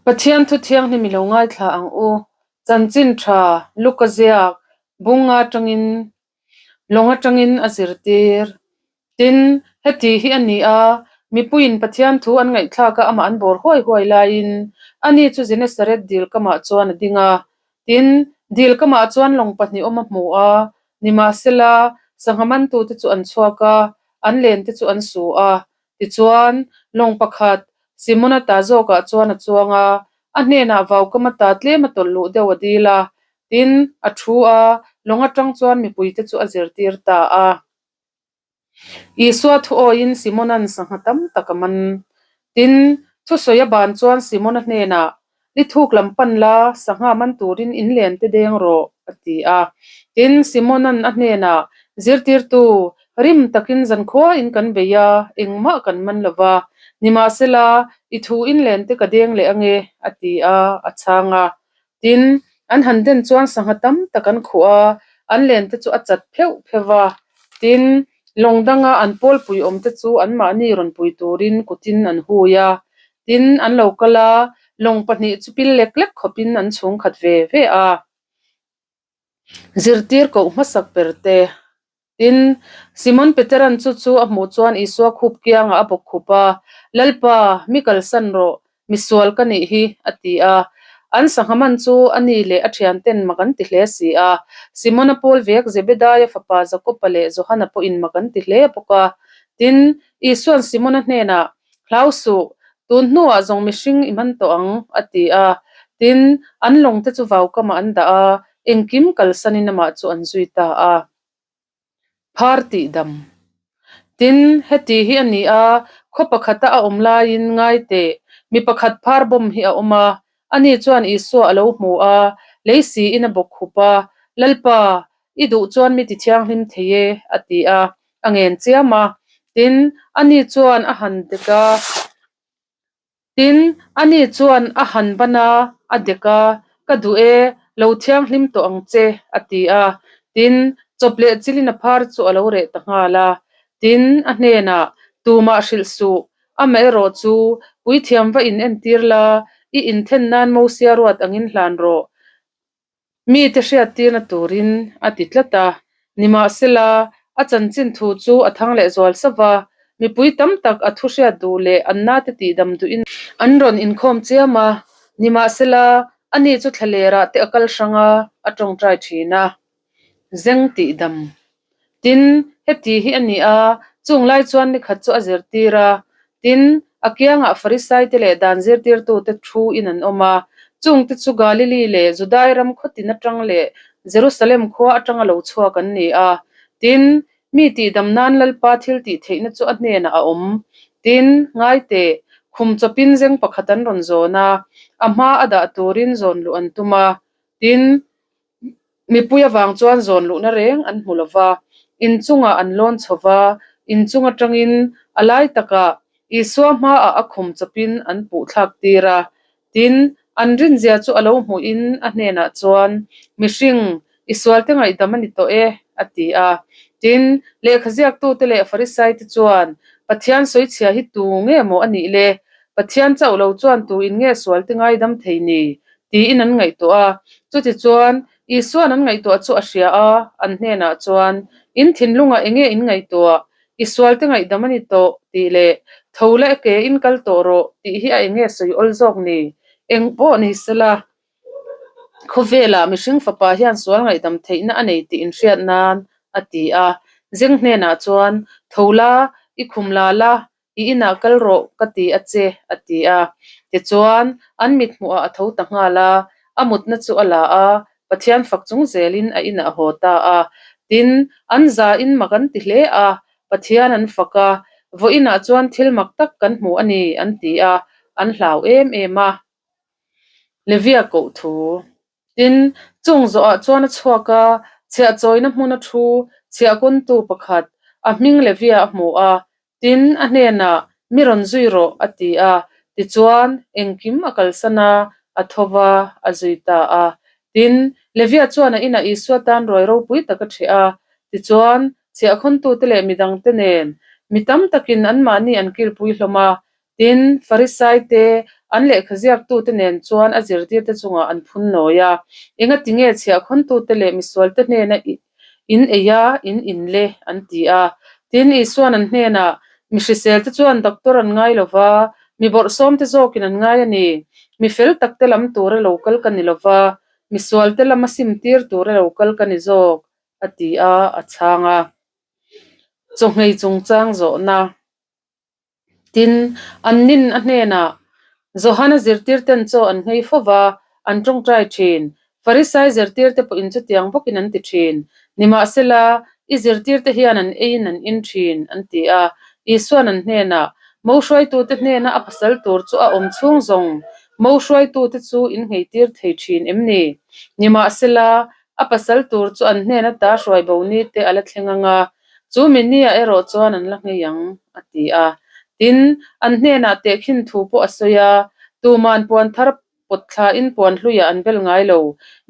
Pathian thu thianghlim i lo ngaithla ang u. Chanchin tha Luka ziak bunga atangin lawng atangin a zirtir. Tin, heti hi a ni a, mipuiin Pathian thu an ngaihthlak a amah an bawr huai huai laiin ani chu Genesaret dil kamah chuan a ding a. Tin, dil kamah chuan lawng pahnih awm a hmu a, nimahsela sangha mantute chu an chhuak a, an lente chu an su a. Tichuan, lawng pakhat Simona ta zawkah chuan a chuang a, a hnenah vaukama ta tlem a tawlh luh deuh a dil a. Tin, a thu a, lawng atang chuan mipuite chu a zirtir ta a. Isua thu awiin Simona'n sangha tam tak a man. Tin, thusawi a ban chuan Simona hnenah, Ni thuk lam pan la, sangha man turin in len te deng rawh, a ti a. Tin, Simona'n a hnenah, Zirtirtu, rim takin zankhuain kan bei a, engmah kan man lo va. Nimahsela, i thu in len te ka deng leh ange, a ti a, a chhang a. Tin, an han den chuan sangha tam tak an khuh a, an len te chu a chat pheuh pheuh va. Tin, lawng danga an pawlpui awm te chu anmahni rawn pui turin kutin an hui a. Tin, an lo kal a, lawng pahnih chu pil lek lek khawpin an chhung khat ve ve a. Zirtir koh hmasak ber te. Tin, Simon Peteran chu chu a hmuh chuan Isua khup kiangah a bawk khup a, Lalpa, mi kalsan rawh, misual ka nih hi, a ti a. An sangha man chu a ni leh a thianten mak an ti hle si a. Simona pawl vek Zebedaia fapa Jakoba leh Johana pawhin mak an ti hle bawk a. Tin, Isuan Simona hnenah, Hlau suh, tun hnuah zawng mihring i hman tawh ang, a ti a. Tin, an lawngte chu vaukamah an dah a, engkim kalsanin amah chu an zui ta a. Phar tih dam. Tin, heti hi a ni a, khaw pakhata a awm laiin ngai teh, mi pakhat phar bawm hi a awm a, ani chuan Isua a lo hmu a, lei siin a bawk khup a, Lalpa, i duh chuan mi ti thianghlim thei e, a ti a, a ngen chiam a. Tin, ani chuan a han dek a. Tin, ani chuan a han ban a, a dek a, Ka duh e, lo thianghlim tawh ang che, a ti a. Tin, chawp leh chilin a phar chu a lo reh ta nghal a. Tin, a hnenah, Tumah hrilh suh, amaherawh chu puithiam va in entir la, i inthen nan Mosia ruat angin hlan rawh. Mite hriattirna turin a ti tlat a, nimahsela, a chanchin thu chu a thang leh zual sauh va, mipui tam tak a thu hriat duh leh an nate tihdam duhin an rawn inkhawm chiam a, nimahsela, ani chu thlalerah te a kal hrang a, a tawngtai thin a. Zeng tihdam. Tin, heti hi a ni a, chung lai chuan nikhat chu a zirtir a. Tin, a kiangah Farisaite leh dan zirtirtute thu in an awm a. Chungte chu Galili leh Judai ram khawtin atang leh Jerusalem khua atanga lo chhuak an ni a. Tin, mi tihdam nan Lalpa thil tih theihna chu a hnenah a awm. Tin, ngai teh, khum chawpin zeng pakhat an rawn zawn a, a hma a dah turin zawn luh an tum a. Tin, Mipui avang chuan zawn luhna reng an hmu lo va, inchungah an lawn chho va, inchung atangin a lai takah Isua hmaah a khum chawpin an puh thlak tir a. Tin, an rinzia chu a lo hmuhin a hnenah chuan, Mihring, i sualte ngaihdam a ni tawh e, a ti a. Tin, lehkha ziaktute leh Farisaite chuan, Pathian sawichhia hi tu nge maw a nih le? Pathian chauh lo chuan tu in nge sualte ngaidam thei ni? Tiin an ngaihtuah a. Chutichuan, Isua'n an ngaihtuah chu a hria a, an hnenah chuan, In thinlungah eng nge in ngaihtuah? I sualte ngaihdam a ni tawh, tih leh, Tho la e ke in kal tawh rawh, tih hi a eng nge sawi awl zawk ni? Eng pawh ni sela, khawvelah mihring fapa hian sual ngaihdam theihna a nei tih inhriat nan, a ti a. Zeng hnenah chuan, Tho la, i khum la la, I inah kal rawh ka ti a che, a ti a. Tichuan, an mithmuhah a tho ta nghal a, a mutna chu a la a, Pathian fak chung zelin a inah a haw ta a. Tin, an zain mak an ti hle a, Pathian an fak a, Vawiinah chuan thil mak tak kan hmu a ni, an ti a, an hlau em em a. Levia koh thu. Tin, chung zawhah chuan a chhuak a, chhiah chawina hmuna thu chhiah kawntu pakhat, a hming Levia a hmu a. Tin, a hnenah, Mi rawn zui rawh, a ti a. Tichuan, engkim a kalsan a, a tho va, a zui ta a. Tin, Levia chuan a inah Isua tan ruai ropui tak a ṭheh a. Tichuan, chhiahkhawntute leh midangte nen mi tam takin anmahni an kilpui hlawm a. Tin, Farisai te, An lehkha ziaktute nen chuan a zirtirte chungah an phun nawi a. Engatinge chhiahkhawntute leh misualte hnena in ei a, in in le, an ti a. Tin, Isua'n an hnenah, Mi hriselte chuan doctor an ngai lo va, mi bawrhsawmte zawkin an ngai a ni. Mi fel takte lam tura lo kal ka ni lo va, misualte lama simtir tura lo kal ka ni zawk, a ti a, a chhang a. Chawhmei chungchang zawhna. Tin, an nin a hnenah, Johana zirtirten chaw an nghei fo va, an tawngtai thin. Farisai zirtirte pawhin chutiang bawkin an ti thin. Nimahsela, i zirtirte hian an eiin an in thin, an ti a. Isua'n an hnenah, Mo hruaitute hnena a pasal tur chu a awm chhung zawng, mo hruaitute chu in ngheitir thei thin em ni? Nimahsela, A pasal tur chu an hnen ata hruai bo ni te a la thleng ang a, chu mi nia erawh chuan an la nghei ang, a ti a. Tin, an hnenah tehkhin thu pawh a sawi a, tuman puan thar pawt thlain puan hluiah an bel ngai lo,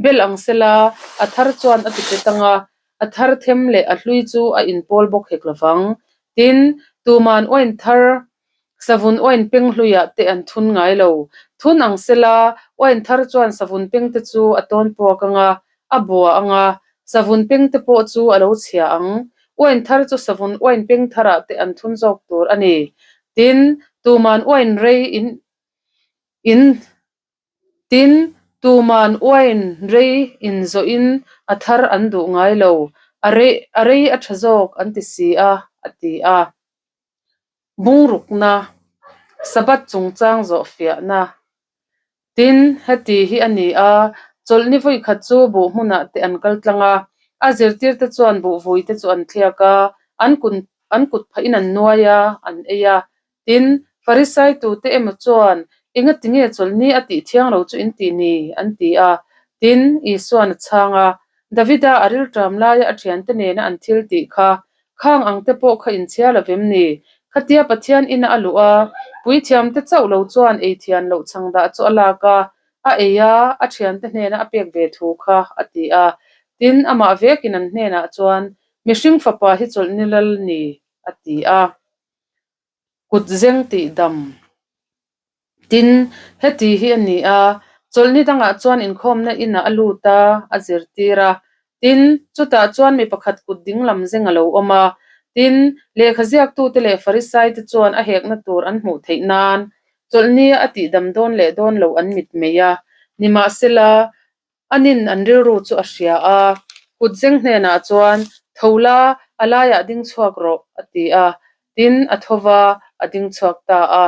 bel ang sela, a thar chuan a ti pet ang a, a thar them leh a hlui chu a inpawl bawk hek lovang. Tin, tuman uain thar Savun uain peng hluiah te an thun ngai lo. Thun ang sela, uain thar chuan savun peng te chu a tawn puak ang a, a bua ang a, savun peng te pawh chu a lo chhia ang. Uain thar chu savun uain peng tharah te an thun zawk tur a ni. Tin, tuman uain rei in in Tin, tuman uain rei inzawhin a thar an duh ngai lo, a rei a rei a tha zawk an ti si a, a ti a. Bungrukna, Sabbath chungchang zawhfiahna. Tin, heti hi a ni a, chawlhni vawikhat chu buh hmunah te an kal tlang a, a zirtirte chuan buhvuite chu an thliak a, an kun an kut phahin an nuai a, an ei a. Tin, Farisai tute emaw chuan, Engati nge chawlhni a tih thiang lo chu in tih ni? an ti a. Tin, Isua'n a chhang a, Davida a rilṭam laia a ṭhiante nena an thil tih kha, khang ang te pawh kha inchhia lo vem ni? Khatia Pathian ina a luh a, puithiamte chauh lo chuan ei thian loh chhang dah chu a lak a, a ei a, a ṭhiante hnena a pek ve thu kha, a ti a. Tin, amah vekin an hnenah chuan, Mihring fapa hi chawlhni lal ni, a ti a. Kut zeng tih dam. Tin, heti hi a ni a, chawlhni dangah chuan inkhawmna inah a lut a, a zirtir a. Tin, chutah chuan mi pakhat kut dinglam zeng a lo awm a. Tin, lehkha ziaktute leh Farisaite chuan a hekna tur an hmuh theih nan chawlhnia a tihdam dawn leh dawn loh an mitmei a. Nimahsela, Anin an rilru chu a hria a, kutzeng hnenah chuan, Tho la, a laiah ding chhuak rawh, a ti a. Tin, a tho va, a ding chhuak ta a.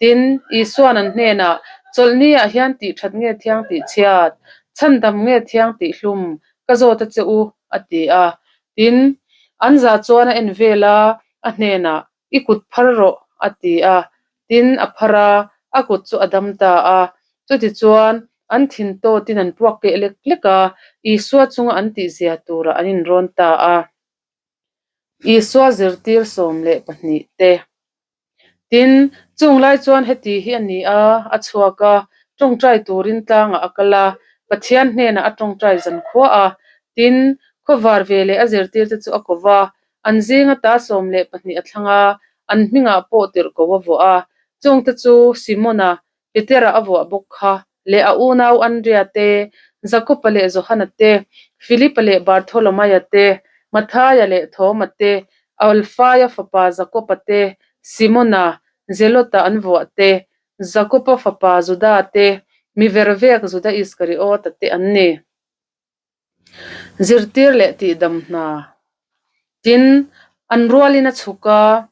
Tin, Isua'n an hnenah, Chawlhniah hian tih that nge thiang tih chhiat? Chhandam nge thiang tih hlum? Ka zawt a che u, a ti a. Tin, an za chuan a en vel a, a hnenah, I kut phar rawh, a ti a. Tin, a phar a, a kut chu a dam ta a. Chutichuan, an thin tawtin an puak keh lek lek a, Isua chunga an tihzia turah an inrawn ta a. Isua zirtir 12 te. Tin, chung lai chuan heti hi a ni a, a chhuak a, tawngtai turin tlangah a kal a, Pathian hnenah a tawngtai zan khua a. Tin, khawvar ve leh a zirtirte chu a ko va, An zinga ta 12 a thlang a, an hmingah pawh tirhko a vuah a. Chungte chu Simona, Petera a vuah bawk kha, leh a unau Andrea te, Jakoba leh Johana te, Filipa leh Bartholomaia te, Mathaia leh Thoma te, Alfaia fapa Jakoba te, Simona, Zelota an vuah te, Jakoba fapa Juda te, mi vervek Juda Iskariota te an ni. Zirtir leh tihdam hna. Tin, an rualin a chhuk a,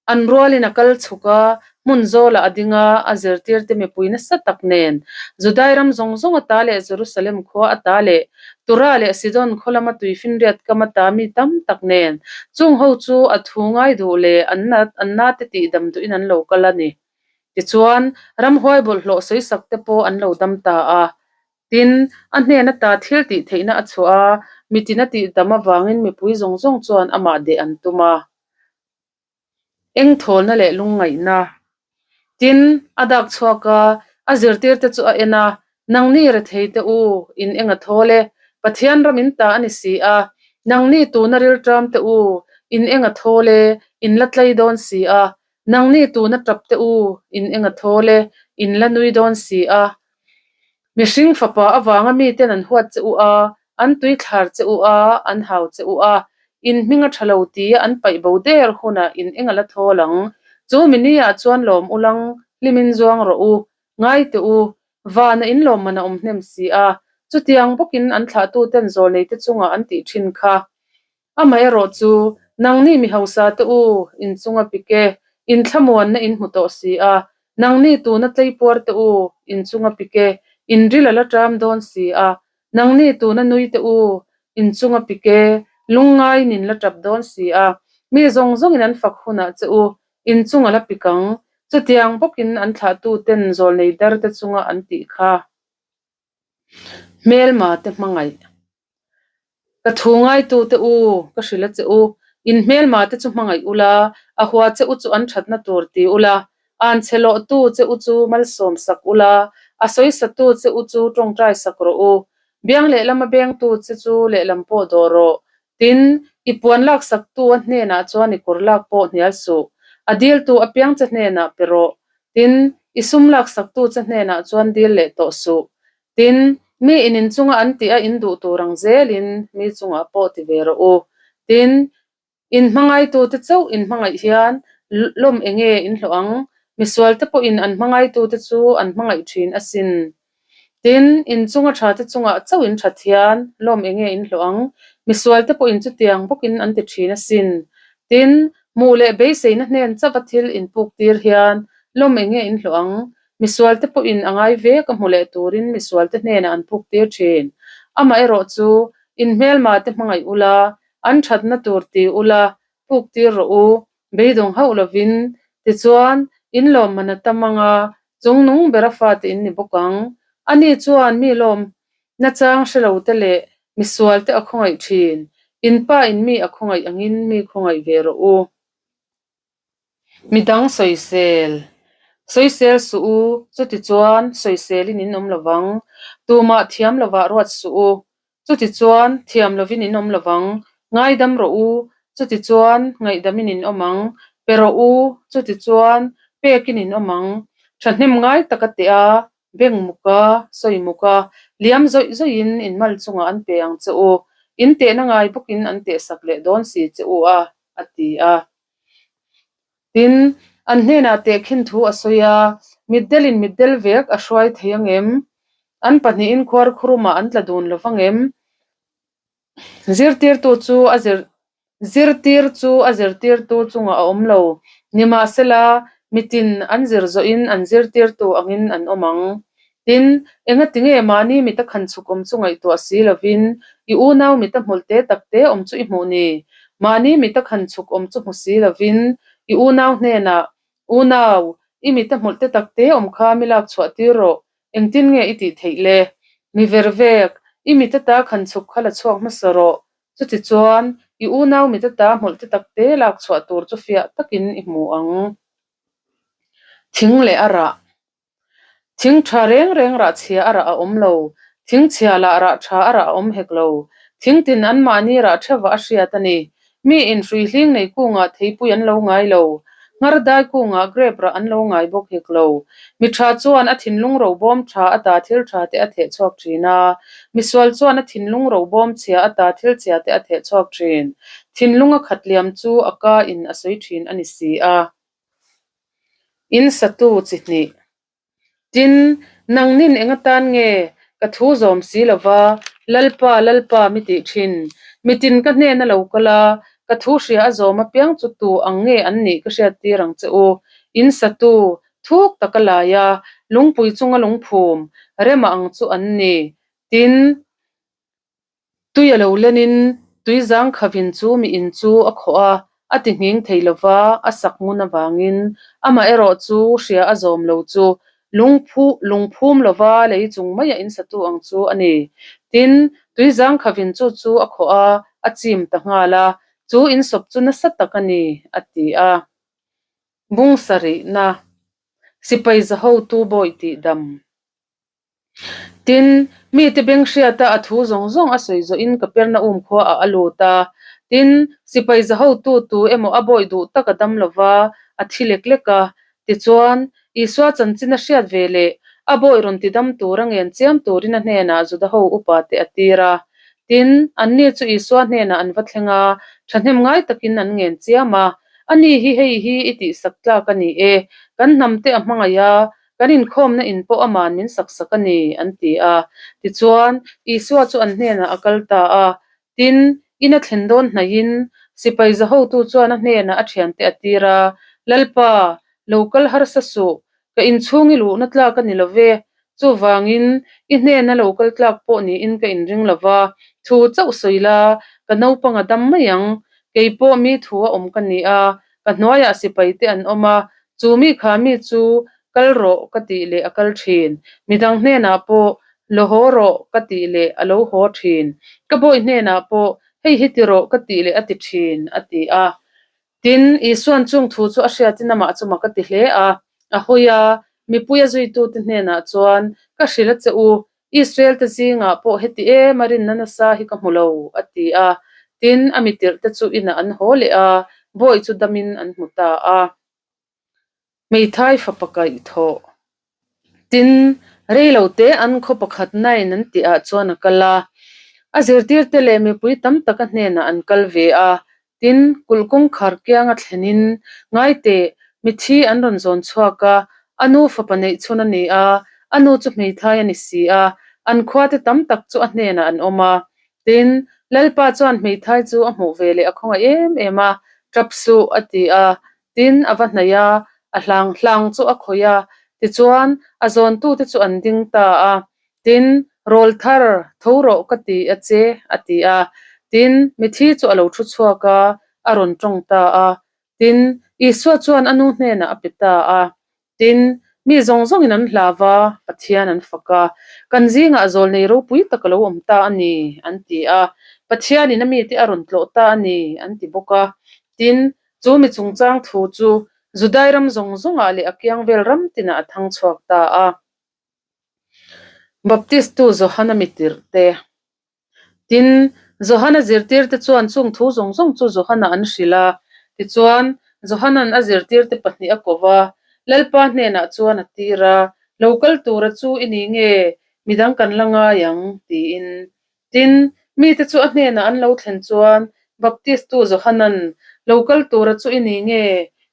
an rualin a kal chhuk a, hmun zawlah a ding a, a zirtirte mipui nasa tak nen, Judai ram zawng zawng ata leh Jerusalem khua ata leh Tura leh Sidon khaw lama tuifinriat kam ata mi tam tak nen, chung ho chu a thu ngai duh leh an an nate tihdam duhin an lo kal a ni. Tichuan, ramhuai bawlhhlawh sawisak te pawh an lo dam ta a. Tin, a hnen ata thil tih theihna a chhuah a, mitin a tih dam avangin mipui zawng zawng chuan amah deh an tum a. Eng thawlna leh lungngaihna. Tin, a dak chhuak a, a zirtirte chu a en a, Nangni rethei te u, in eng a thawl e, Pathian ram in ta a ni si a. Nangni tuna rilṭam te u, in eng a thawl e, in la tlei dawn si a. Nangni tuna tap te u, in eng a thawl e, in la nui dawn si a. Mihring fapa avanga miten an huat che u a, an tui thlar che u a, an hau che u a, in hming a tha lo tia an paih bo der hunah in eng a la thawl ang. Chu mi ni ah chuan lawm u lang, hlimin zuang rawh u, ngai teh u, vana in lawmman a awm hnem si a, chutiang bawkin an thlahtuten zawlneite chungah an tih thin kha. Amaherawh chu, nangni mi hausa te u, in chunga pik e, in thlamuanna in hmu tawh si a, nangni tuna tleipuar te u, in chunga pik e, in ril a la ṭam dawn si a, nangni tuna nui te u, in chunga pik e, lungngaiin in la ṭap dawn si a, mi zawng zawngin an fak hunah che u, in chunga la pik ang, chutiang bawkin an thlahtuten zawlnei darte chunga an tih kha. Hmelma te hmangaih. Ka thu ngaitute u, ka hrilh a che u, in hmelma te chu hmangaih ula, a hua che u chu an thatna tur ti ula, an chhe lawhtu che u chu malsawm sak ula, a sawisatu che u chu tawngtai sak rawh u. Biang lehlama bengtu che chu lehlam pawh dawh rawh. Tin, i puan laksaktu a hnenah chuan i kawr lak pawh hnial suh. A diltu apiang che hnenah pe rawh. Tin, i sum laksaktu che hnenah chuan dil leh tawh suh. Tin, mi in inchunga an tih a in duh tur ang zelin mi chungah pawh ti ve rawh u. Tin, in hmangaitute chauh in hmangaih hian lawm enge in hlawh ang? Misualte pawhin an hmangaitute chu an hmangaih thin asin. Tin, in chunga thate chungah chauh in that hian lawm enge in hlawh ang? Misualte pawhin chutiang bawkin an ti thin asin. Tin, hmuh leh beiseina hnen chauha thil in puk tir hian lawm enge in hlawh ang? Misualte pawhin a ngai ve ka hmu leh turin misualte hnenah an puk tir thin. Amaherawh chu, in hmelma te hmangaih ula, an thatna tur ti ula, puk tir rawh u, beidawng hauh lovin. Tichuan, in lawmman a tam ang a, chungnung bera fate in ni bawk ang. Ani chuan mi lawm nachang hre lo te leh misualte a khawngaih thin. In pa in mi a khawngaih angin mi khawngaih ve rawh u. Midang sawisel. Sawisel suh u, chutichuan sawiselin in awm lovang. Tumah thiam lovah ruat suh u, chutichuan thiam lovin in awm lovang. Ngaidam rawh u, chutichuan ngaihdamin in awm ang. Pe rawh u, chutichuan pekin in awm ang. Thahnem ngai taka teh a, beng muk a, sawi muk a, liam zawih zawihin in mal chungah an pe ang che u. In tehna ngai bawkin an tehsak leh dawn si che u a, a ti a. Tin, an hnenah tehkhin thu a sawi a, Mitdelin mitdel vek a hruai thei ang em? An pahnihin khuar khurumah an tla dun lo vang em? Zirtirtu chu a zir zirtir chu a zirtirtu chungah a awm lo. Nimahsela, mitin an zir zawhin an zirtirtu angin an awm ang. Tin, engatinge mahni mita khan chhuk awm chu ngaihtuah si lovin i unau mita hmul te tak te awm chu i hmuh ni? Mahni mita khan chhuk awm chu hmu si lovin i unau hnenah, Unau, i mita hmul te tak te awm kha mi lak chhuah tir rawh, engtin nge i tih theih le? Mi ver vek, i mita ta khan chhuk kha la chhuak hmasa rawh. Chutichuan, i unau mita ta hmul te tak te lak chhuah tur chu fiah takin i hmu ang. Thing leh a rah. Thing tha reng reng rah chhia a rah a awm lo, thing chhia lah rah tha a rah a awm hek lo. Thing tin anmahni rah theuhah a hriat a ni. Mi in hrui hling nei kungah theipui an lo ngai lo, nghar dai kungah grape rah an lo ngai bawk hek lo. Mi tha chuan a thinlung robawm tha ata thil tha te a theh chhuak thin a, misual chuan a thinlung robawm chhia ata thil chhia te a theh chhuak thin. Thinlung a khat liam chu a ka in a sawi thin a ni si a. In satu chi hnih. Tin, nangnin eng atan nge ka thu zawm si lova, Lalpa, Lalpa mi tih thin? Mitin ka hnen a lo kal a, ka thu hria a zawm apiang chu tu ang nge an nih ka hriattir ang che u. In satu, thuk taka lai a, lungpui chunga lungphum, rema ang chu an ni. Tin, Tui a lo lenin tui zang khavin chu mi in chu a khawh a, a ti nghing thei lo va, a sak ngun avangin amaherawh chu hria a zawm lo chu lungphu lungphum lo va lei chung maia in satu ang chu a ni. Tin, tui zang khavin chu chu a khawh a, a chim ta nghal a, chu insawp chu nasa tak a ni, a ti a. Bung sarihna, Sipai zahotu bawi tih dam. Tin, mite beng hriata a thu zawng zawng a sawi zawhin Kapernaum khuaah a lut a. Tin, sipai zahotu tu emaw a bawi duh tak a dam lo va, a thi lek lek a. Tichuan, Isua chanchin a hriat ve leh a bawi rawn tidam tura ngen chiam turin a hnenah Juda ho upate a tir a. Tin, anni chu Isua hnenah an va thleng a, thahnem ngai takin an ngen chiam a. Ani hi hei hi i tihsak tlak a ni e, kan hnamte a hmangaih a, kan inkhawmna in pawh aman min sak sak a ni, an ti a. Tichuan, Isua chu an hnenah a kal ta a. Tin, in a thlen dawn hnaihin sipai zahotu chuan a hnenah a thiante a tir a, Lalpa, lo kal harsa suh, ka inchhung i luhna tlak a ni lo ve, chuvangin i hnena lo kal tlak pawh niin ka inring lo va, thu chauh sawi la, ka naupang a dam mai ang, kei pawh mi thu a awm ka ni a, ka hnuaiah sipai te an awm a, chu mi kha mi chu kal rawh ka tih leh a kal thin, midang hnenah pawh lo haw rawh ka tih leh a lo haw thin, ka bawi hnenah pawh hei hi ti rawh ka tih leh a ti thin, a ti a. Tin, Isua'n chung thu chu a hriatin amah chu mak a ti hle a, a hawi a, mipui a zuitute hnenah chuan, Ka hrilh a che u, Israel te zingah pawh heti em a rinna nasa hi ka hmu lo, a ti a. Tin, a mitirh te chu inah an haw leh a, bawi chu damin an hmu ta a. Hmeithai fapa kaih thawh. Tin, rei lo te an khaw pakhat nain an tih ah chuan a kal a. A zirtirte leh mipui tam tak a hnenah an kal ve a. Tin, kulh kawngkhar kianga thlenin ngaiteh mithi an rawn zawn chhuak a, a nu fapa neih chhun a ni a, a nu chu hmeithai a ni si a, an khuate tam tak chu a hnenah an awm a. Tin, Lalpa chuan hmeithai chu a hmuh ve leh a khawngaih em em a, Tap suh, a ti a. Tin, a va hnaih a, a hlang hlang chu a khawih a, tichuan, a zawntute chu an ding ta a. Tin, Rawl thar, tho rawh ka ti a che, a ti a. Tin, mithi chu a lo thu chhuak a, a rawn tawng ta a. Tin, Isua chuan a nu hnenah a pe ta a. Tin, mi zawng zawngin an hlau va, Pathian an fak a. Kan zingah zawlnei ropui tak a lo awm ta a ni, an ti a. Pathianin a mite a rawn tlawh ta a ni, an ti bawk a. Tin, chu mi chungchang thu chu Judai ram zawng zawngah leh a kiang vel ram tinah a thang chhuak ta a. Baptistu Johana mitirhte. Tin, Johana zirtirte chuan chung thu zawng zawng chu Johana an hrilh a. Tichuan, Johana'n a zirtirte pahnih a ko va, Lalpa hnenah chuan a tir a, Lo kal tura chu i ni nge, midang kan la ngai ang, tiin. Tin, mite chu a hnenah an lo thlen chuan, Baptistu Johana'n, Lo kal tura chu i ni nge,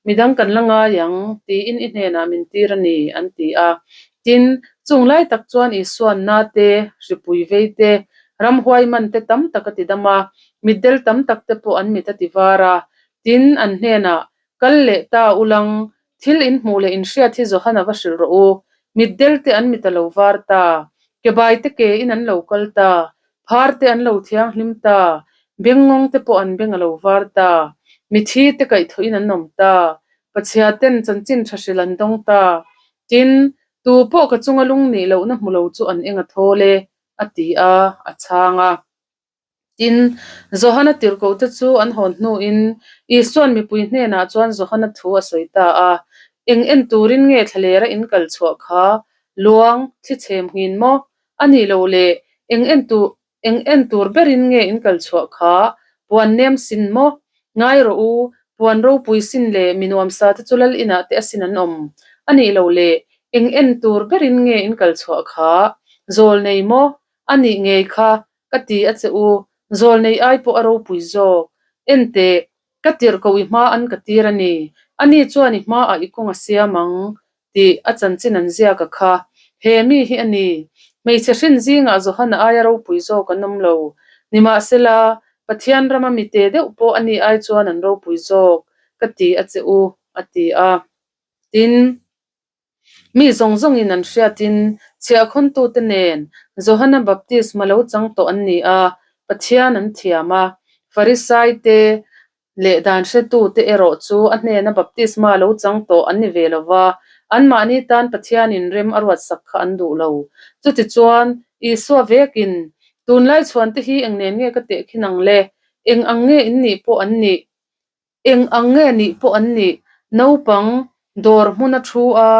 midang kan la ngai ang, tiin i hnenah min tir a ni, an ti a. Tin, chung lai tak chuan Isua'n na te, hripui vei te, ramhuai man te tam tak a ti dam a, mitdel tam tak te pawh an mit a ti var a. Tin, an hnenah, Kal leh ta ulang, thil in hmuh leh in hriat hi Johana va hrilh rawh u. Mitdel te an mit a lo var ta, kebai te ke in an lo kal ta, phar te an lo thianghlim ta, bengngawng te pawh an beng a lo var ta, mithi te kaihthawhin an awm ta, pachhia ten chanchin tha hrilh an dawng ta. Tin, tu pawh ka chunga lung nih lohna hmu lo chu an eng a thawl e, a ti a, a chhang a. Tin, Johana tirhkohte chu an hawn hnuin Isua'n mipui hnenah chuan Johana thu a sawi ta a, Eng en turin nge thlalera in kal chhuah kha? Luang, thli chhem nghin maw? A nih loh le, eng en tur eng en tur berin nge in kal chhuah kha? Puan nem sin maw? Ngai rawh u, puan ropui sin leh mi nuamsa te chu lal inah te asin an awm. A nih loh le, eng en tur berin nge in kal chhuah kha? Zawl nei maw? A nih ngei kha, ka ti a che u, zawl nei ai pawh a ropui zawk. En teh, ka tirh ko i hma an ka tir a ni. Ani chuan i hmaah i kawng a siam ang, tih a chanchin an ziak a kha. He mi hi a ni. Hmeichhe hrin zingah Johana aia ropui zawk an awm lo. Nimahsela, Pathian rama mite deuh pawh ani ai chuan an ropui zawk, ka ti a che u, a ti a. Tin. Mi zawng zawngin an hriatin chhiahkhawntute nen Johana Baptisma lo chang tawh an ni a, Pathian an thiam a. Farisaite leh dan hretute erawh chu a hnena baptisma lo chang tawh an ni ve lo va, anmahni tan Pathianin rem a ruatsak kha an duh lo. Chutichuan, Isua vekin, Tunlai chhuante hi eng nen nge ka tehkhin ang le? Eng ang nge in nih pawh an nih? Eng ang nge nih pawh an nih? Naupang dawr hmun a thu a,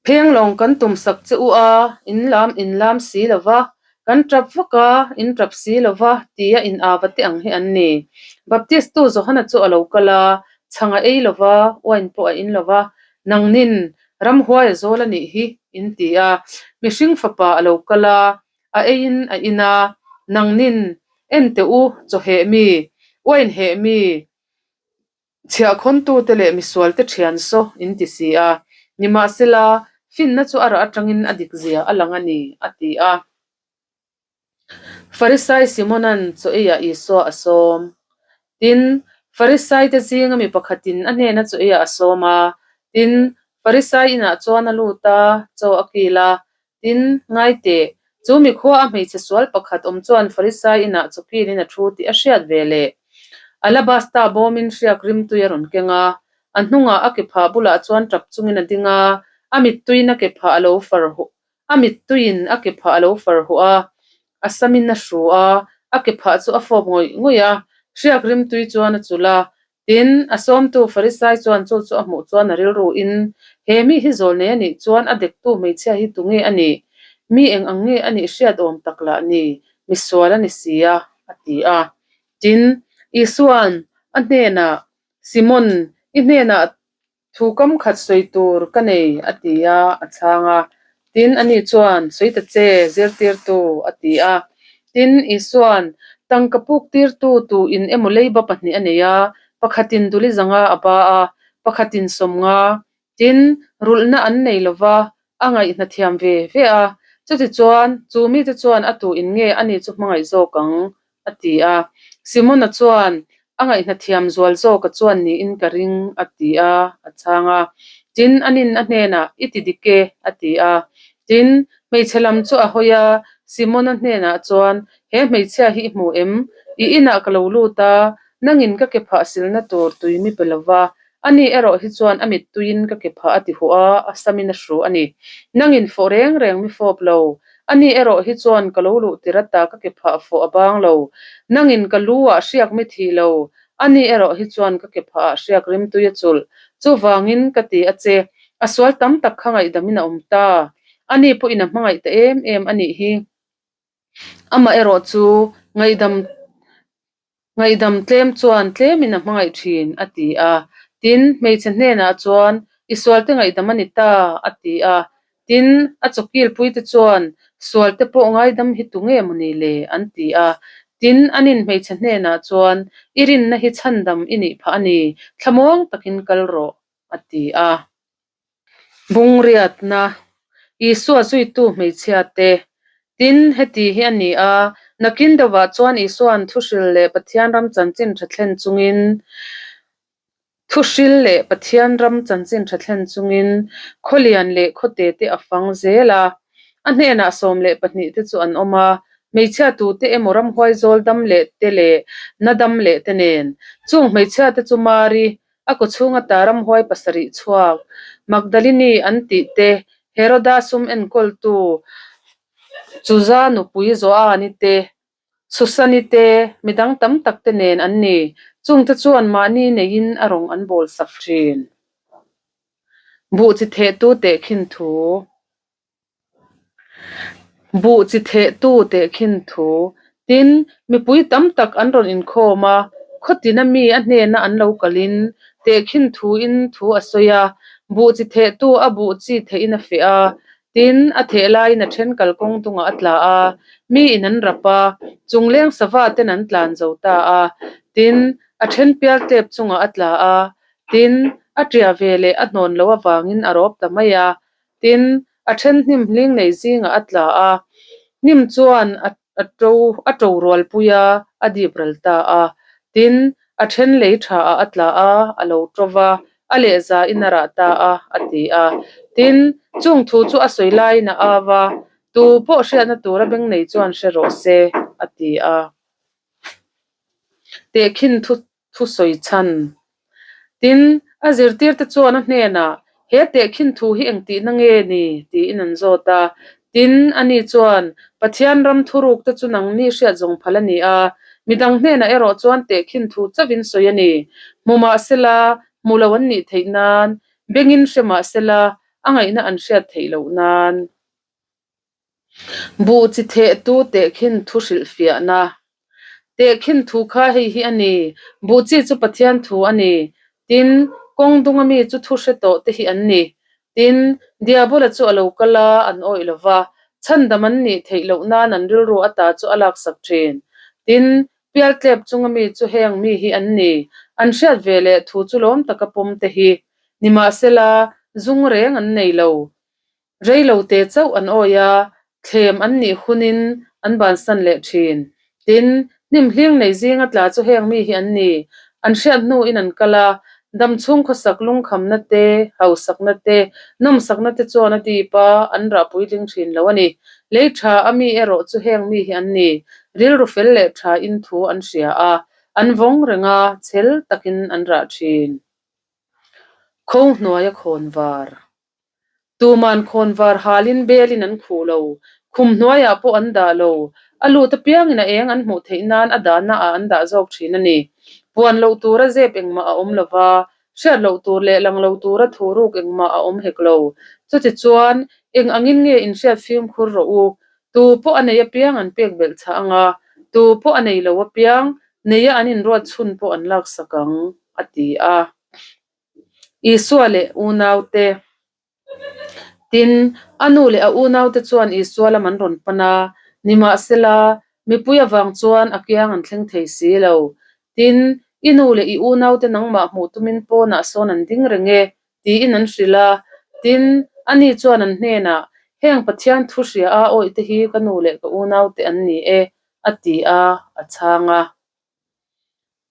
Phenglawng kan tum sak che u a, in lam in lam si lo va, kan tap vak a, in tap si lo va, tia in ava te ang hi an ni. Baptistu Johana chu a lo kal a, Chhang a ei lo va, uain pawh a in lo va, nangnin ramhuai a zawl a nih hi, in ti a. Mihring fapa a lo kal a, a eiin a in a, nangnin en teh u, chaw heh mi, uain heh mi, chhiahkhawntute leh misualte thian saw, in ti si a. Nimahsela, finna chu a rah atangin a dikzia a lang a ni, a ti a. Farisai Simona'n chaw eiah Isua a sawm. Tin, Farisaite zinga mi pakhatin a hnena chaw eiah a sawm a. Tin, Farisai inah chuan a lut a, chaw a kil a. Tin, ngai teh, chu mi khua a hmeichhe sual pakhat awm chuan Farisai inah chaw kilin a thu tih a hriat ve leh. Alabasta bawmin hriak rimtui a rawn keng a, a hnungah a kephah bulah chuan tap chungin a ding a, a mittuiin a kephah a lo far A mittuiin a ke phah a lo far huh a, a samin a hru a, a ke phah chu a fawp ngawih ngawih a, hriak rimtui chuan a chulh a. Tin, a sawmtu Farisai chuan chu chu a hmuh chuan a rilruin, He mi hi zawl nei a nih chuan a dektu hmeichhia hi tunge a nih? Mi eng ang nge a nih hriat awm tak lah ni? Misual a ni si a, a ti a. Tin, Isua'n a hnenah, Simon, i hnenah Thu kam khat sawi tur ka nei, a ti a, a chhang a. Tin, ani chuan, Sawi ta che, zirtirtu, a ti a. Tin, Isua'n, Tangka puk tirtu tuin emaw leiba pahnih a nei a, pakhatin duli zanga a ba a, pakhatin sawmnga. Tin, rulhna an nei lo va, a ngaihna thiam ve ve a. Chutichuan, chu mite chuan a tuin nge ani chu hmangaih zawk ang? a ti a. Simona chuan, A ngaihna thiam zual zawka chuan niin ka ring, a ti a, a chhang a. Tin, anin a hnenah, I ti dik e, a ti a. Tin, hmeichhe lam chu a hawi a, Simona hnenah chuan, He hmeichhia hi i hmu em? I inah ka lo lut a, nangin ka ke phah silna tur tui mi pe lo va, ani erawh hi chuan a mittuiin ka ke phah a ti huh a, a samin a hru a ni. Nangin fawh reng reng mi fawp lo, Ani erawh hi chuan ka lo luh tir ata ka ke phah fawh a bang lo. Nangin ka lu ah hriak mi thi lo. Ani erawh hi chuan ka ke phah ah hriak rimtui a chulh. Chuvangin ka ti a che. A sual tam tak kha ngaihdamin a awm ta. Ani pawhin a hmangaih ta em em a nih hi. Amah erawh chu ngaihdam. Ngaihdam tlem chuan tlemin a hmangaih thin, a ti a. Tin, hmeichhe hnenah chuan, I sualte ngaihdam a ni ta, a ti a. Tin, a chawkilpuite chuan, Sualte pawh ngaidam hi tu nge maw ni le? an ti a. Tin, anin hmeichhe hnenah chuan, I rinna hi chhandam i nih phah a ni, thlamuang takin kal rawh, a ti a. Bungriatna, Isua zuitu hmeichhia te. Tin, heti hi a ni a, nakin deuhah chuan Isua'n thuhril leh Pathian ram chanchin tha thlen chungin thuhril leh Pathian ram chanchin tha thlen chungin khawlian leh khawte te a fang zel a. A hnenah 12 te chu an awm a, hmeichhia tute emaw ramhuai zawl dam leh te leh na dam leh te nen. Chung hmeichhia te chu Mari, A kawchhunga ta ramhuai pasarih chhuak, Magdalini an tih te, Heroda sum enkawltu Chuza nupui Joani te, Susani te, midang tam tak te nen an ni. Chungte chuan mahni neiin a rawng an bawl sak thin. Buh chi thehtu tehkhin thu. Buh chi thehtu tehkhin thu. Tin, mipui tam tak an rawn inkhawm a, khawtina mi a hnena an lo kalin tehkhin thuin thu a sawi a, buh chi thehtu a buh chi thehin a feh a. Tin, a theh laiin a then kalkawng dungah a tla a, miin an rap a, chungleng sava ten an tlan zo ta a. Tin, a then pial tep chungah a tla a, tin, a tia ve leh a hnawn loh avangin a rawp ta mai a. Tin, a then hnim hling nei zingah a tla a, hnim chuan a a to a to rualpui a, a dip ral ta a. Tin, a then lei tha ah a tla a, a lo to va, a lehza in a rah ta a, a ti a. Tin, chung thu chu a sawi laiin a au a, Tu pawh hriatna tura beng nei chuan hre rawh se, a ti a. Tehkhin thu thusawi chhan. Tin, a zirtirte chuan a hnenah, He tehkhin thu hi engtihna nge ni? tiin an zawt a. Tin, ani chuan, Pathian ram thurukte chu nangni hriat zawng phal a ni a, midang hnenah erawh chuan tehkhin thu chauhin sawi a ni. Hmu mah sela, hmu lo an nih theih nan, bengin hre mah sela, a ngaihna an hriat theih loh nan. Buh chi thehtu tehkhin thu hrilhfiahna. Tehkhin thu kha hei hi a ni, Buh chi chu Pathian thu a ni. Tin, kawng dunga mi chu thu hre tawh te hi an ni. Tin, Diabola chu a lo kal a, an awih lo va, chhandam an nih theih loh nan an rilru ata chu a laksak thin. Tin, pialtlep chunga mi chu heng mi hi an ni, an hriat ve leh thu chu lawm taka pawm te hi. Nimahsela, zung reng an nei lo. Rei lo te chauh an awi a, thlem an nih hunin an bansan leh thin. Tin, hnim hling nei zinga tla chu heng mi hi an ni. An hriat hnuin an kal a, dam chhung khawsak lungkhamna te, hausakna te, nawmsakna te chuan a dip a, an rah puitling thin lo a ni. Lei tha a mi erawh chu heng mi hi an ni. Rilru fel leh tha in thu an hria a, an vawng reng a, chhel takin an rah thin. Kho hnuaia khawnvar. Tuman khawnvar halin belin an khuh lo, khum hnuaiah pawh an dah lo. A lut apiangin a eng an hmuh theih nan a dahna ah an dah zawk thin a ni. Puan loh tura zep engmah a awm lo va, hriat loh tur leh lang lo tura thuruk engmah a awm hek lo. Chutichuan, eng angin nge inhriat fimkhur rawh u? Tu pawh a nei apiang an pek belh chah ang a, tu pawh a nei lo apiang neia an inruat chhun pawh an laksak ang, a ti a. Isua leh unaute. Tin, a nu leh a unaute chuan Isua lam an rawn pan a, nimahsela, mipui avang chuan a kiang an thleng thei si lo. Tin, i nu leh i unaute nangmah hmuh tumin pawnah sawn an ding reng e, tiin an hrilh a. Tin, ani chuan an hnenah, Heng Pathian thu hria a awihte hi ka nu leh ka unaute an ni e, a ti a, a chhang a.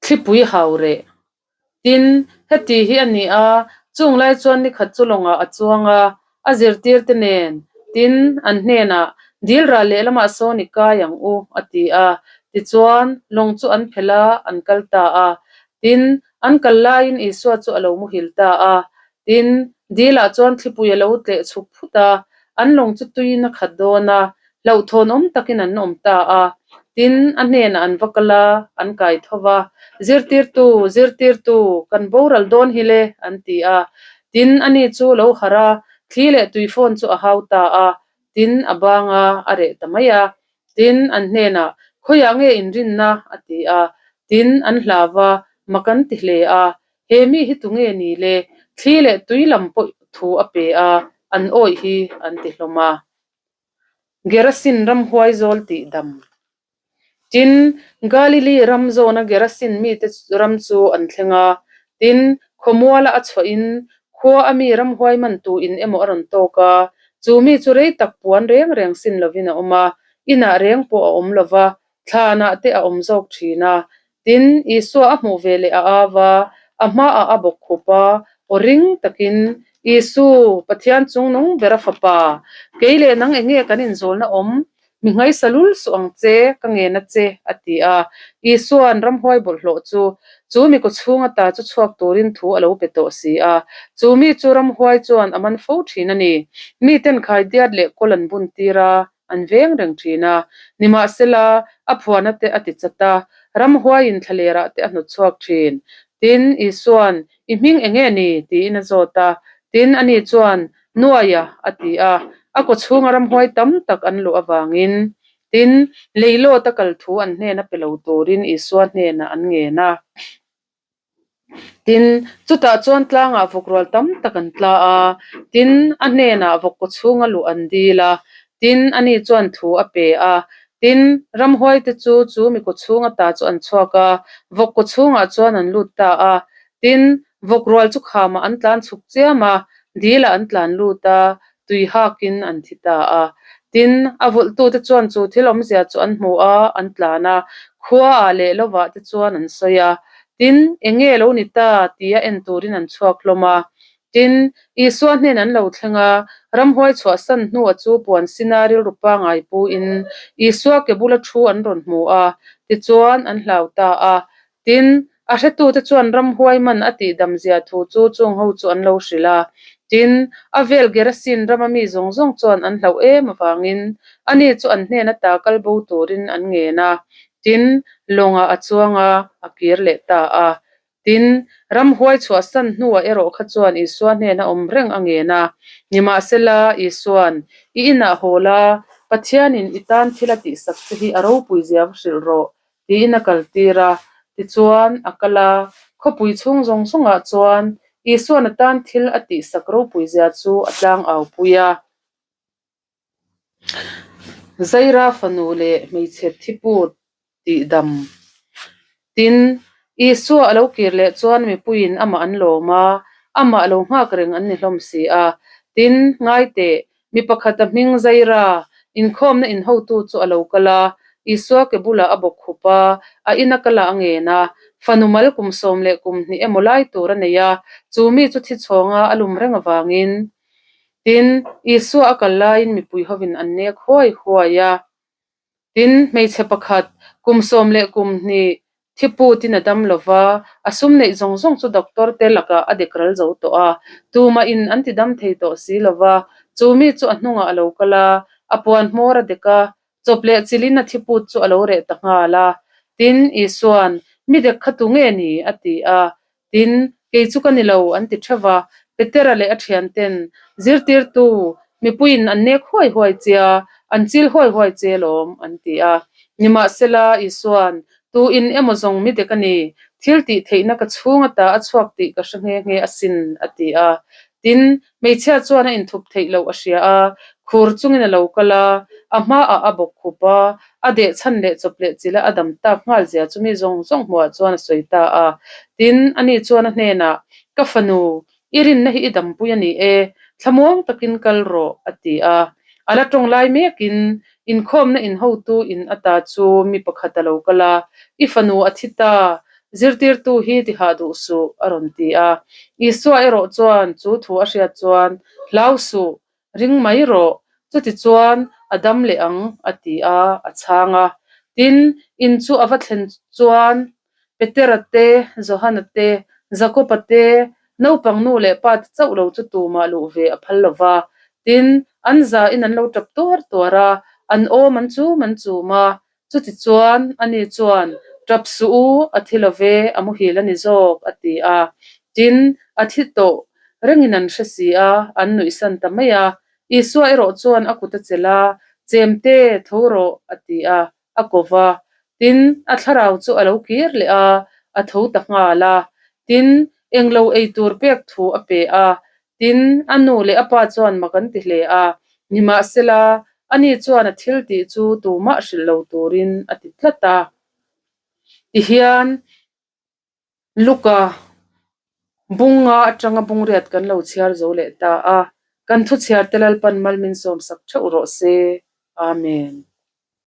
Thlipui hau reh. Tin, heti hi a ni a, chung lai chuan nikhat chu lawngah a chuang a, a zirtirte nen, tin, an hnenah, Dil ral lehlamah sawn i kai ang u, a ti a. Tichuan, lawng chu an phelh a, an kal ta a. Tin, an kal laiin Isua chu a lo muhil ta a. Tin, dilah chuan thlipui a lo tleh chhuk phut a, an lawng chu tuiin a khat dawn a, hlauhthawn awm takin an awm ta a. Tin, a hnenah an va kal a, an kai tho va, Zirtirtu, zirtirtu, kan boral dawn hi le, an ti a. Tin, ani chu lo harh a, thli leh tuifawn chu a hau ta a, tin, a bang a, a reh ta mai a. Tin, an hnenah, Khawiah nge inrinna? a ti a. Tin, an hlau va, Mak an ti hle a. He mi hi tunge ni le? Thli leh tui lam pawh thu a pe a, an awih hi an ti hlawm a. Gerasin ramhuai zawl tih dam. Tin, Galili ram zawna Gerasin mite ram chu an thleng a. Tin, khawmuala a chhuahin khua a mi ramhuai mantu in emaw a rawn tawk a. Chu mi chu rei tak puan reng reng sin lovin a awm a, inah reng pawh a awm lo va, thlanah te a awm zawk thin a. Tin, Isua a hmuh ve leh a au a, a hmaah a bawk khup a, aw ring takin, Isu, Pathian chungnung ber a fapa, kei leh nang enge kan inzawlna awm? Mi ngaisa lul suh ang che, ka ngen a che, a ti a. Isua'n ramhuai bawlhhlawh chu, chu mi kawchhung ata chu chhuak turin thu a lo pe tawh si a. Chu mi chu ramhuai chuan a man fo thin a ni. Miten khaidiat leh kawl an bun tir a, an veng reng thin a. Nimahsela, a phuana te a ti chat a, ramhuaiin thlalerah te a hnawt chhuak thin. Tin, Isua'n, I hming eng nge ni? tiin a zawt a. Tin, ani chuan, Nuaia, a ti a. A kawchhunga ramhuai tam tak an luh avangin. Tin, leilawt a kal thu an hnena pe lo turin Isua hnenah an ngen a. Tin, chutah chuan tlangah vawk rual tam tak an tla a, tin, a hnenah vawk kaw chhunga luh an dil a, tin, ani chuan thu a pe a. Tin, ramhuaite chu chu mi kaw chhung ata chu an chhuak a, vawk kaw chhungah chuan an lut ta a. Tin, vawk rual chu khamah an tlan chhuk chiam a, dilah an tlan lut a, tui hakin an thi ta a. Tin, a vulhtute chuan chu thil awmzia chu an hmu a, an tlan a, khuaah leh lovah te chuan an sawi a. Tin, eng nge lo ni ta tia en turin an chhuak hlawm a. Tin, Isua hnen an lo thleng a, ramhuai chhuahsan hnua chu puan sina rilru pangai puin Isua ke bula thu an rawn hmu a, tichuan an hlau ta a. Tin, a hretute chuan ramhuai man a tih damzia thu chu chung ho chu an lo hrilh a. Tin, a vel Gerasin rama mi zawng zawng chuan an hlauh em avangin ani chu an hnen ata kal bo turin an ngen a. Tin, lawngah a chuang a, a kir leh ta a. Tin, ramhuai chhuahsan hnuah erawh kha chuan Isua hnena awm reng a ngen a. Nimahsela, Isua'n, I inah haw la, Pathianin i tan thil a tihsak che hi a ropui zia va hrilh rawh, tiin a kaltir a. Tichuan, a kal a. Khawpui chhung zawng zawngah chuan Isuan a tan thil a tihsak ropuizia chu a tlang aupui a. Zaira fanu leh hmeichhe thiput tih dam. Tin, Isua a lo kir leh chuan mipuiin amah an lawm a, amah lo nghak reng an ni hlawm si a. Tin, ngai teh, mi pakhata hming Zaira, inkhawmna inhotu chu a lo kal a, Isua ke bulah a bawk khup a, a ina kal ah a ngen a. Fanu mal kum 12 emaw lai tur a nei a, chu mi chu thi chhawnga a lum reng avangin. Tin, Isua a kal laiin mipui hovin an nek huai huai a. Tin, hmeichhe pakhat, kum 12 thi putin a dam lo va, a sum neih zawng zawng chu doctor te lakah a dek ral zo tawh a, tumahin an ti dam thei tawh si lo va. Chu mi chu a hnungah a lo kal a, a puan hmawr a dek a, chawp leh chilin a thi put chu a lo reh ta nghal a. Tin, Isua'n, Mi dek kha tu nge ni? a ti a. Tin, kei chu ka ni lo, an ti theuh va. Petera leh a thianten, Zirtirtu, mipuiin an nek huai huai che a, an chil huai huai che alawm, an ti a. Nimahsela, Isua'n, Tu in emaw zawng mi dek a ni, thil tih theihna ka chhung ata a chhuak tih ka hre nghe nghe asin, a ti a. Tin, hmeichhia chuan a inthup theih loh a hria a, khur chungin a lo kal a, a hmaah a bawk khup a, a deh chhan leh chawp leh chila a dam tak nghal zia chu mi zawng zawng hmuhah chuan a sawi ta a. Tin, ani chuan a hnenah, Ka fanu, i rinna hi i dampui a ni e, thlamuang takin kal rawh, a ti a. A la tawng lai mekin, inkhawmna inhotu in ata chu mi pakhat a lo kal a, I fanu a thi ta, zirtirtu hi ti hah duh suh, a rawn ti a. Isua erawh chuan chu thu a hriat chuan, Hlau suh, ring mai rawh, chutichuan a dam leh ang, a ti a, a chhang a. Tin, in chu a va thlen chuan Petera te, Johana te, Jakoba te, naupang nu leh pa te chauh lo chu tumah luh ve a phal lo va. Tin, an zain an lo tap tuar tuar a, an awm an chum an chum a. Chutichuan, ani chuan, Tap suh u, a thi lo ve, a muhil a ni zawk, a ti a. Tin, a thi tawh rengin an hre si a, an nuihsan ta mai a. Isua erawh chuan a kut a chelh a, Chemte, tho rawh, a ti a. a ko va, tin, a thlarau chu a lo kir leh a, a tho ta nghal a. Tin, englo ei tur pek thu a pe a, tin, a nu leh a pa chuan mak an ti hle a, nimahsela, ani chuan a thil tih chu tumah hrilh lo turin a ti tlat a. Tihian. Luka, bunga atanga bungriat kan lo chhiar zo leh ta a, kan thu chhiar te Lalpan mal min sawmsak theuh rawh se. Amen.